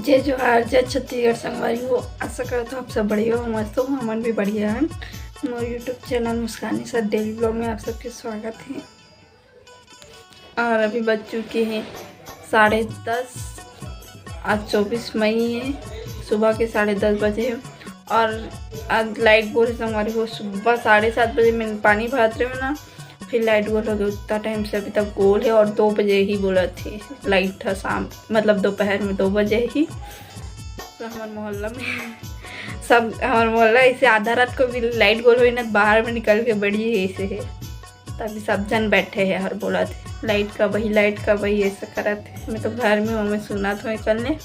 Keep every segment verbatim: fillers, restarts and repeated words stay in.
जय जोहार, जय छत्तीसगढ़ संगवारी हो। आशा करत हो आप सब बढ़िया हो, मस्त हो। हमन भी बढ़िया हन। मोर YouTube चैनल मुस्कानी साथ डेली ब्लॉग में आप सबके स्वागत है। और अभी बज चुके हैं साढ़े दस। आज चौबीस मई है, सुबह के साढ़े दस बजे है। और आज लाइट गोल है संगवारी हो। सुबह साढ़े सात बजे मैं पानी भरत रहे हो ना, फिर लाइट गोल हो गया। उतना टाइम से अभी तक गोल है और दो बजे ही बोला थे लाइट था, शाम मतलब दोपहर में दो बजे ही। तो हमारे मोहल्ला में सब, हमारे मोहल्ला ऐसे आधा रात को भी लाइट गोल हुई ना, बाहर में निकल के बड़ी ऐसे है। तभी सब जन बैठे हैं और बोला थे, "लाइट कब आई, लाइट कब आई?" ऐसा करा थे। मैं तो घर में हूँ, मैं सुना था कल ने।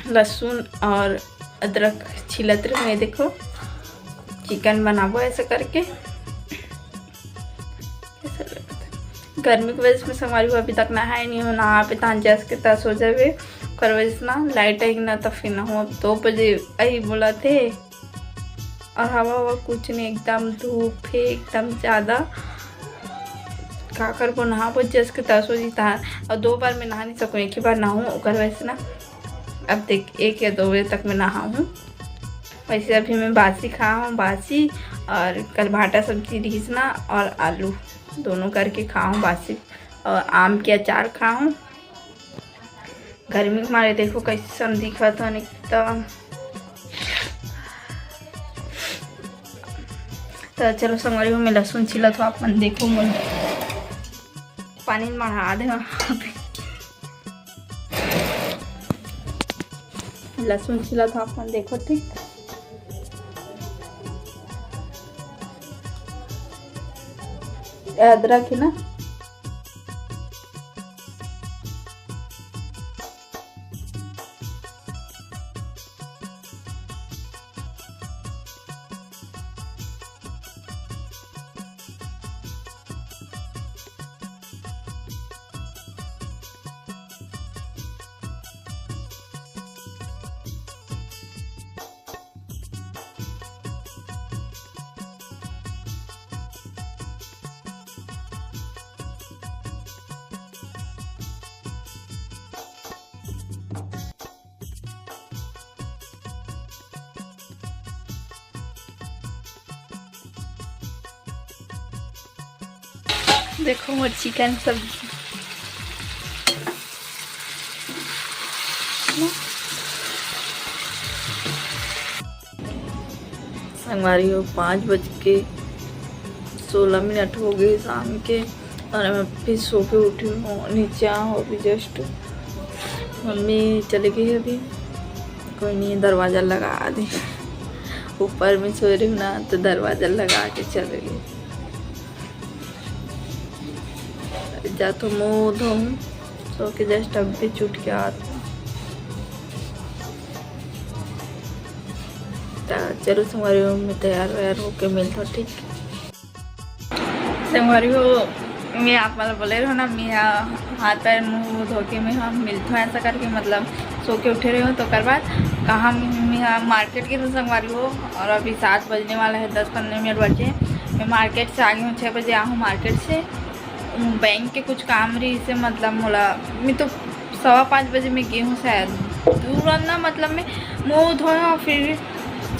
लहसुन और अदरक छिलत रहे, देखो चिकन बनाबो ऐसा करके। ऐसा लगता है। गर्मी की वजह से मैं संगवारी हो अभी तक नहाए नहीं हूँ, नहा पे तहान जस के तस हो जावे। ओकर वजह से ना लाइट आई ना, तो फिर ना हो, अब दो बजे आई बोला थे। और हवा हवा कुछ नहीं, एकदम धूप है एकदम ज़्यादा। का करबो, नहाबो जस के तस हो जी तहान। और दो बार मैं नहा नहीं सकूँ, एक ही बार नहाऊँ, ओकर वजह से ना अब देख एक या दो बजे तक मैं नहाऊँ। वैसे अभी मैं बासी खा हूँ, बासी और कल भाटा सब्जी रहीस ना और आलू दोनों करके खा हूँ बासी, और आम के अचार खा हूँ। गर्मी के मारे देखो कैसन दिखत हन एकदम। तो चलो संगवारी हो, मैं लहसुन छिलत हूँ, आप मन देखो, मोर पानी में मढ़ा दे। लहसुन छिलत हूँ, आप मन देखो, ठीक। अदरक है ना, देखो मोर चिकन सब्जी। संगवारी हो, पाँच बज के सोलह मिनट हो गए शाम के, और मैं फिर सो के उठी हूँ, नीचे आऊँ अभी जस्ट। मम्मी चले गई अभी, कोई नहीं, दरवाज़ा लगा दे। ऊपर में सो रही हूँ ना, तो दरवाज़ा लगा के चले गई। जा तो मुँह धोऊँ, सो के जस्ट अभी छूट के आते हैं। तो चलो संगवारी हो, मैं तैयार वैयार होके मिलता हूँ, ठीक। संगवारी हो, मैं आप वाला बोले रहो ना, मैं हाथ पैर मुँह धो के मैं हम मिलता हूँ ऐसा करके, मतलब सो के उठे रहे हो तो कर बाद कहाँ मैं मार्केट के तो संगवारी हो, और अभी सात बजने वाला है, दस पन्द्रह मिनट बचे। मैं मार्केट से आ गई हूँ, छः बजे आ हूँ मार्केट से। बैंक के कुछ काम रही से, मतलब मोला, मैं तो सवा पाँच बजे में गई हूँ शायद, तुरंत ना, मतलब मैं मुँह धोए और फिर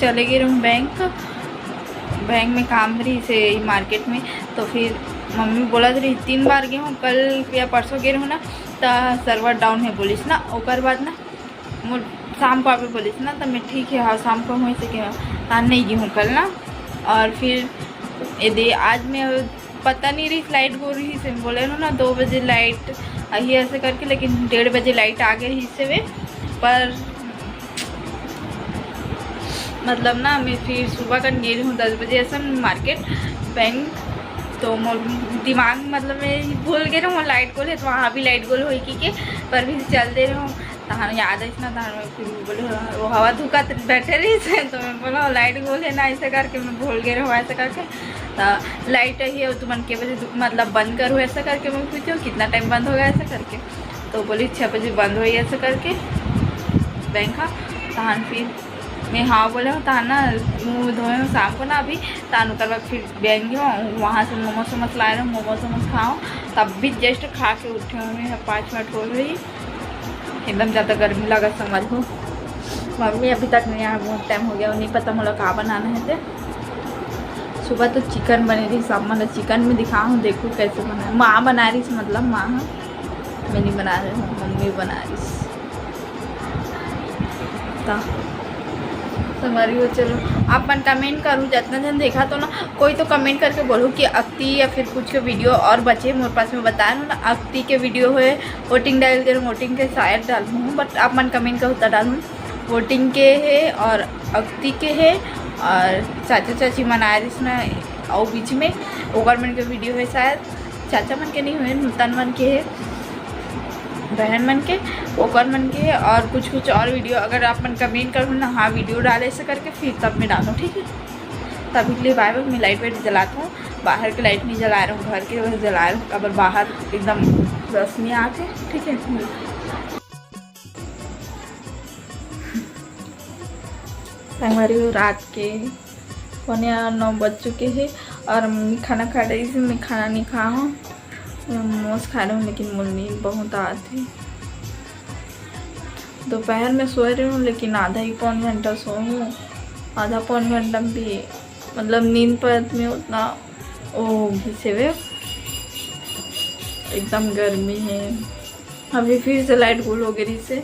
चले गए रहूँ बैंक। बैंक में काम रही से मार्केट में, तो फिर मम्मी बोला रही, तीन बार गए हूँ, कल या परसों गए रहूँ ना, तो सर्वर डाउन है बोलिस ना। ओकर बाद ना मोर शाम को आबे बोलिस ना, तो मैं ठीक है, हाँ शाम को हुई से कि हाँ नहीं गई हूँ कल ना। और फिर ये दे आज मैं पता नहीं रही लाइट गो रही से बोले ना, ना दो बजे लाइट आई ऐसे करके, लेकिन डेढ़ बजे लाइट आ गई से वे। पर मतलब ना मैं फिर सुबह कन गई रहूँ दस बजे ऐसा मार्केट बैंक, तो मोर दिमाग मतलब मैं भूल गई रहूँ लाइट गोल है तो वहाँ भी लाइट गोल होई की के, पर भी चल दे रहूँ। तहान याद आइस ना, तहान मैं फिर बोले, वो हवा धुका त बैठे रहिस है, तो मैं बोला, "लाइट गोल है ना," ऐसे करके मैं भूल गए रहो, ऐसे करके। तो लाइट आई है, वो तुमन के बजे दु-, मतलब बंद करो, ऐसा करके मैं पूछो, "कितना टाइम बंद होगा?" ऐसा करके। तो बोली, "छः बजे बंद होई," ऐसे करके बैंक हा। तहान फिर मैं हाँ बोले हूँ, तहान ना मुँह धोए हूँ शाम को ना अभी, तहान ओकर बाद फिर बैंक गए हूँ, वहाँ से मोमोज वोमोज लाए रहे, मोमोज वोमोज खाओ, तब भी जस्ट खा के उठे हूँ मैं, पाँच मिनट हो रही। एकदम ज़्यादा गर्मी लागत संगवारी हो। मम्मी अभी तक नहीं आए, बहुत टाइम हो गया, नहीं पता मोला का बनाना है ते। सुबह तो चिकन बने रही, सब मतलब चिकन में दिखाहूँ, देखो कैसे बना है। माँ बना रही, मतलब माँ ह, मैं नहीं बना रही हूँ, मम्मी बना रही। ता संगवारी हो, चलो आप मन कमेंट करूँ, जितना जन देखा तो ना, कोई तो कमेंट करके बोलो कि अक्ति या फिर कुछ के वीडियो और बचे मोर पास में बताए ना, अक्ति के वीडियो है, वोटिंग डाल दे, वोटिंग के शायद डालूँ, बट आप मन कमेंट का उत्तर डालूँ। वोटिंग के है और अक्ति के है और चाचा चाची मनाए रहिस ना, अउ बीच में ओकर मन के वीडियो है शायद, चाचा मन के नहीं हुए, नूतन मन के है, बहन मन के, ओकर मन के है और कुछ कुछ और वीडियो। अगर आप मन कमेंट करूँ ना, हाँ वीडियो डाले से करके फिर तब मैं डालूँ, ठीक है। तभी के लिए बाय बाय। मैं लाइट वाइट जलाता हूँ, बाहर के लाइट नहीं जला रहा हूँ, घर के बस जला रहा हूँ, अगर बाहर एकदम रोशनी आके, ठीक है। संगवारी हो, रात के पौने नौ बज चुके हैं और मम्मी खाना खा रही थी, मैं खाना नहीं खा हूँ, मैं मोमोज खा रही हूँ, लेकिन मोर नींद बहुत आत है। दोपहर में सोए रही हूँ, लेकिन आधा ही पौन घंटा सोए हूँ, आधा पौन घंटा भी मतलब नींद परत में उतना ओ घिसे हुए, एकदम गर्मी है। अभी फिर से लाइट गोल हो गई रहिस हे,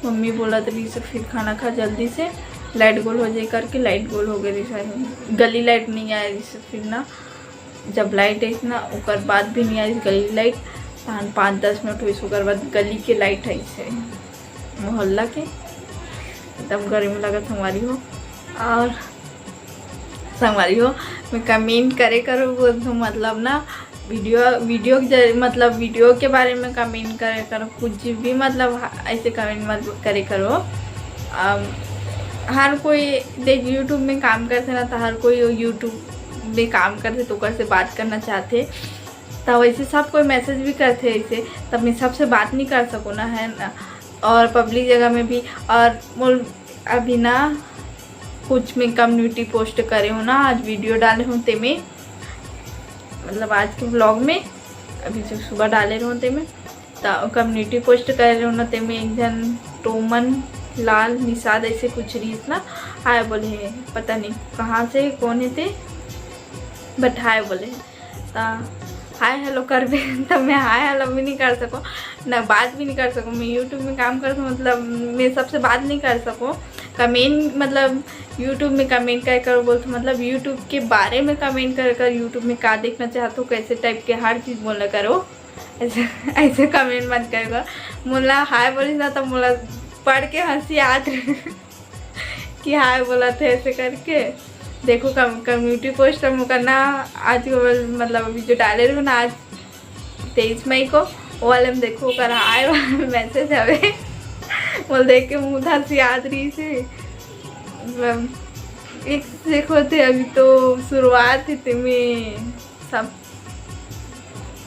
मम्मी बोलत रहिस हे फिर खाना खा जल्दी से, लाइट गोल हो जाए करके लाइट गोल हो गई रहिस हे। गली लाइट नहीं आए रहिस हे फिर ना, जब लाइट आइस ना ओकर बाद भी नहीं आइस गली लाइट, तहन पाँच दस मिनट होइस ओकर बाद गली के लाइट आइस हे मोहल्ला के। एकदम गर्मी लगत संगवारी हो। और संगवारी हो, मैं कमेंट करे करो बोलथूँ, मतलब ना वीडियो वीडियो के जरिए, मतलब वीडियो के बारे में कमेंट करे करो, कुछ भी मतलब ह- ऐसे कमेंट मत करे करो। अम, हर कोई देख यूट्यूब में काम करथे ना, तो हर कोई यूट्यूब में काम करथे तो ओकर से बात करना चाहथे, तो वैसे सब कोई मैसेज भी करथे ऐसे, तब मैं सबसे बात नहीं कर सकूँ ना, है ना। और पब्लिक जगह में भी, और मोर अभी ना कुछ मैं कम्युनिटी पोस्ट करे हूँ ना, आज वीडियो डाले हूँ तेमे, मतलब आज के व्लॉग में, अभी जो सुबह डाले रहूँ तेमे, तो कम्युनिटी पोस्ट करे रहूँ ना, तेमे एक जन टोमन लाल निषाद ऐसे कुछ रहिस ना, हाय बोले हे, पता नहीं कहाँ से कौन हे ते, बट हाय बोले हे। त हाय हेलो करबे त मैं हाय हेलो भी नहीं कर सकूँ, ना बात भी नहीं कर सकूँ। मैं यूट्यूब में काम करथूँ, मतलब मैं सबसे बात नहीं कर सकूँ। कमेंट, मतलब यूट्यूब में कमेंट करे करो बोलथूँ, मतलब यूट्यूब के बारे में कमेंट करे कर, यूट्यूब में का देखना चाहत हो, कैसे टाइप के हर चीज़ बोला करो। ऐसे ऐसे कमेंट मत करे कर। मोला हाय बोलिस ना तो मोला पढ़ के हंसी आत रहे कि हाय बोलत हे ऐसे करके। देखो कम कम्युनिटी पोस्ट हम ओकर ना आज के बल-, मतलब अभी जो डाले रहो ना आज तेईस मई को, वो वाले में देखो ओकर हाय वाला मैसेज हवे। मोला देख के मुँह धर से याद रही से। मतलब एक देखो थे अभी तो शुरुआत ही तेमे सब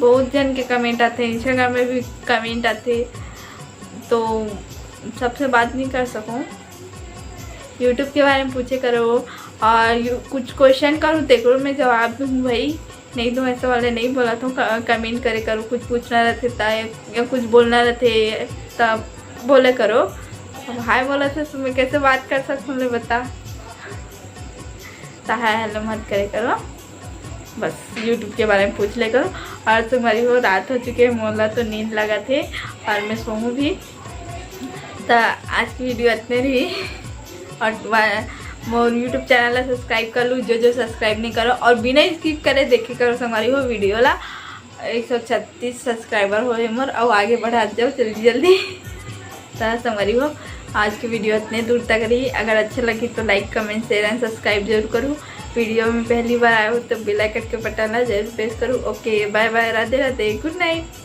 बहुत जन के कमेंट आथे, इंस्टाग्राम में भी कमेंट आथे, तो सबसे बात नहीं कर सकूँ। यूट्यूब के बारे में पूछे करो और यू, कुछ क्वेश्चन करो, तेकरो मैं जवाब दूँ भाई, नहीं तो ऐसे वाले नहीं बोलत हूँ। क-, कमेंट करे करो, कुछ पूछना रहथे ता या, या कुछ बोलना रहथे तब बोले करो। अब हाय बोलत हे तो मैं कैसे बात कर सकूँ ले बता। तो हाय हेलो मत करे करो, बस यूट्यूब के बारे में पूछ ले करो। और संगवारी हो, रात हो चुके हे, मोला तो नींद लगत हे और मैं सोहूँ भी। तो आज की वीडियो इतने रही और वा-, मोर यूट्यूब चैनल ला सब्सक्राइब कर लू, जो जो सब्सक्राइब नहीं करो और बिना स्किप करे देखे करो संगवारी हो वीडियो ला। एक सौ छत्तीस सब्सक्राइबर होए मोर, अउ आगे बढ़ात जाओ जल्दी जल्दी। तो संगवारी हो, आज की वीडियो इतने दूर तक रही। अगर अच्छा लगी तो लाइक, कमेंट, शेयर एंड सब्सक्राइब जरूर करूँ। वीडियो में पहली बार आए हो तो बेल आइकन के बटन ला जरूर प्रेस करूँ। ओके, बाय बाय, राधे राधे, गुड नाइट।